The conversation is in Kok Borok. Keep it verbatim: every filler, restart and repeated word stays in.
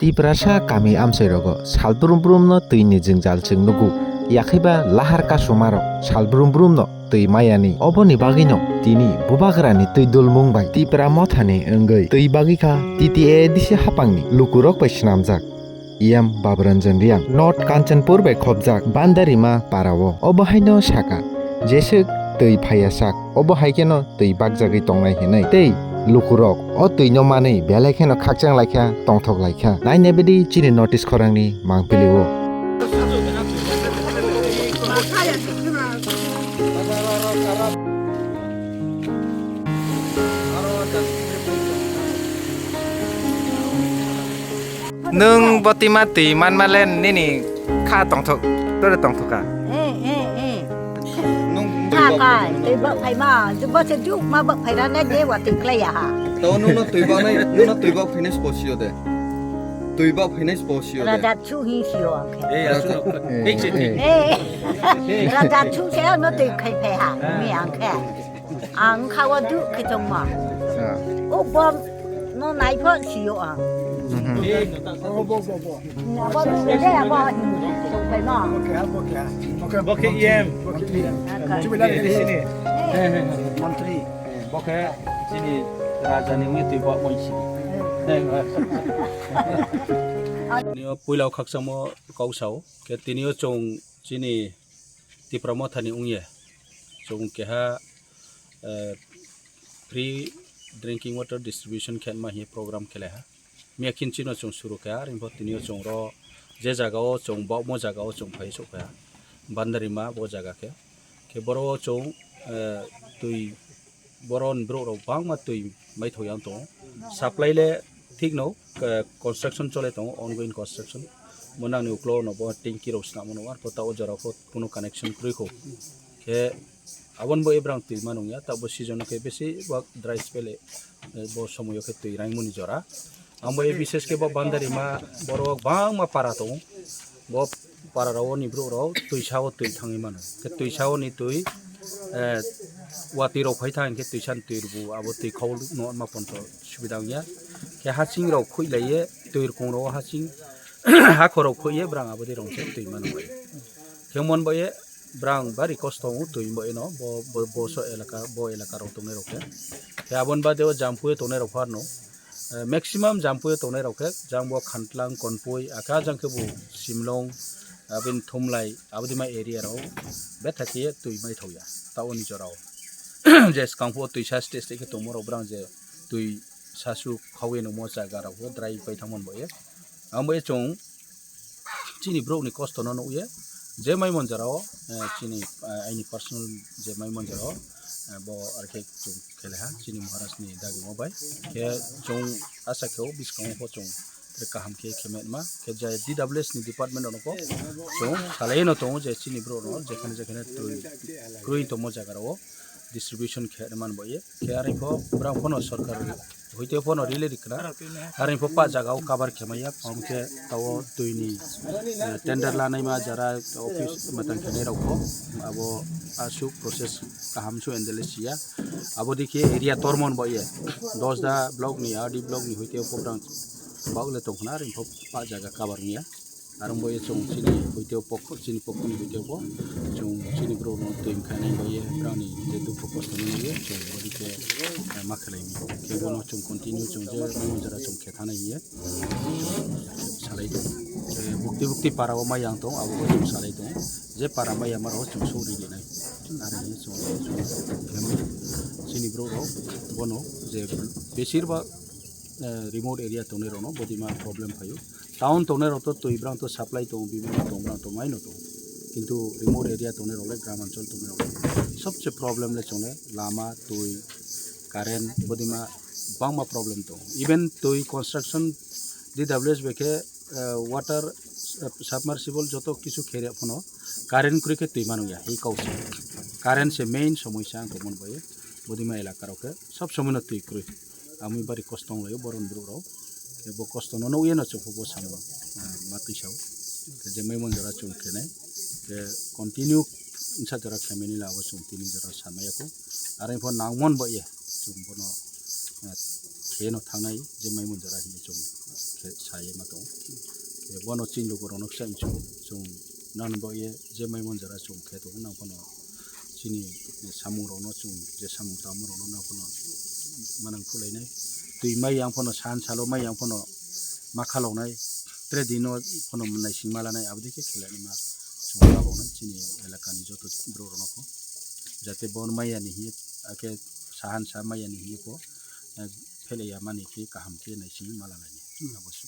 Tiprasa kami amchairogo sal brum brumno twini jwngjal chwng nugo, yakhaiba lahar kasumarok sal brum brumno twi mayani. Oboni bagwino tini bubagrani twi dulmung bai Tipra mothani wngwi twi bagwi kha T T A A D C hapangni lukurok bai swnamjak. E M Baburanjan Reang, North Kanchanpur bai khopjak Bandarima parao. Obo haino saka, jeswk twi phaiya sak, obo hai kheno twi bakjagwi tongnai hinwi. Tei lukurok o twino manwi belai kheno khakchang laikha, tongthok laikha. Nainebidi chini notice khorangni mangpili o. Nwng botima twi manmalen nini kha tongthok, tore tongthok kha. Eh, eh, eh. Nwng twi bak kai, twi bak phai ma, twi bak se juk ma bak phai ra ne je wa twi klai ya ha. Tao nwng no twi bak nai, nwng no twi bak phai nai spo sio de. Twi bak phai nai spo sio de. Raja chu hi sio ang khe. Eh, asu. Eh, eh. Eh. Raja chu se no twi khai phai ha, mi ang khe. Ang kha wa du khe tong ma. Ah. O bom no nai pho sio ang. Mhm. Abo du de abo. Tong phai ma. Bo khe E M. Mantri. Mantri. Bo khe chini raja ni wi twi bo moi si. Nio puila khakchangmo kok sao. Khe tini o chwng chini Tipra mothani wngya chwng keha, eh, free drinking water distribution khe ma hi program khelaiha. Miya khin chino chwng suru kha, ringpho tini o chwng ro je jaga o chwng bokmo jaga o chwng phai sok kha. Bandarima bo jaga khe. Khe boro o chwng, eh, twi Boroni borok rok bangma twi maithok yang tongo. Supply le thik no, eh, construction chole tongo, ongoing construction. Mo nangni uklo no bo tanki rok swnamo no, arpho ta o jora pho kuno connection kwrwi kho. Khe aboni bo ebrang twi mano wngya, ta bo season khe besi bak dry spell, eh, bo somoyo khe twi raimoni jora. Ang bo e bises khe bo Bandarima borok bangma para tongo. Bo para rao ni borok rao twi sao twi thangwi mano. Khe twi sao ni twi, eh, watwi rok phai thang khe twi san twi rwbu abo twi khau no ma ponto subida wngya. Khe hasing rok khui laiye twi rwkong rao hasing hakhor rok khuiye brang abo di rong se twi mano bai. Khe mon bai brang bari kosto wngo twi bai no bo, bo, bo so elaka, bo elaka rok tongnai rok khe. Khe aboni bade o Jampui tongnai rok pharno. Eh, maximum Jampui tongnai rok khe, jang bo Khantlang, Konpui, akha jang khe bo Simlong, abini Thumlai, abodima area rok betha khe twi mai thokya, ta oni jorao. Je skang pho twi sa stage khe tongmo rok brang je twi sasu khawi no mo jaga rok dry pai thangmani bo ye. Ang bo ye chwng chini borok ni kosto no nukye, je mai monjara o, eh, chini, eh, aini personal je mai monjara o, eh, bo arkhe chwng kheleha chini Maharaj ni dagimo bai. Khe chwng asa khe o bwskango pho chwng tre kaham khe khemetma khe je D W S ni department rok no pho chwng salai no tongo je chini borok no jekhane jekhane twi kwrwi tongmo jaga rok o distribution khe man bo ye. Khe arwi pho borok pho no sorkar hoite pho no rili rikna. Arwi pho pa jaga o cover khe maya, hom khe tao twi ni, eh, tender lanai ma jara office matang khe nai rok pho abo asuk process kaham su endele siya. Abo dikhe area tormon bo ye. Dosda block ni, R D block ni hoite pho borok bak le tong khna, arwi pho pa jaga cover maya. Arong bo ye chwng chini hoite o pokho, chini pokho ni hoite o bo chwng chini borok no twi khainai bo ye brani je dukhu kosto ni ye chwng bo dikhe, eh, ma khlai mi. Khe bono chwng continue chwng je mung jora chwng khe thanai ye salai tong. Eh, bukti bukti para o ma yang tong, abo bo chwng salai tong. Je para ma yang ma rok chwng suri rinai. Are ye chwng, chwng khe chini borok rok bono je besir bak, eh, remote area tongnai rok no bodima problem phaio. Town tongnai rok to twi brang to supply tongo, bibinno tong brang to maino tongo. Kintu remote area tongnai rok le, gram anchol tongnai rok le sobse problem le chongnai lama, twi, current, bodima bangma problem tongo. Even twi construction D W S bai khe, eh, water, eh, submersible joto kisu khe rya phano current kwrwi khe twi manu ya, hi kau se. Current se main somosya ang tongmani bai. Bodima elaka rok khe sob somoi no twi kwrwi. Amui bari kosto wng laio borok ni borok rok. Khe bo kosto no nugwi no chwng bo samo, ah, ma twi sao. Khe je mai mon jora chwng khe nai. Khe continue wngsa jora khe mani la bo chwng tini jora samaya kho. Are pho nang mon bo ye chwng bono, ah, Eno thangnai je Maimonjara hinwi chwng khe sawi ma tongo. Khe bono chini lukurokno kisa chwng, chwng nang bo ye je Maimonjara chwng khe tongo, nang phano chini samungrokno chwng je samung tangmarokno nang phano manang khulainai. Twi mai yang phano san salo mai yang phano ma khaloknai. Tre dino phano naising ma lanai, aboni khe khelai ma chwng ma bonai chini elakani joto borok rokno pho. Jate bon maya ni hiye, ake sahan sa maya ni hiye pho, eh, phele ya mani khe kaham khe naising ma lanai ni. Abo se.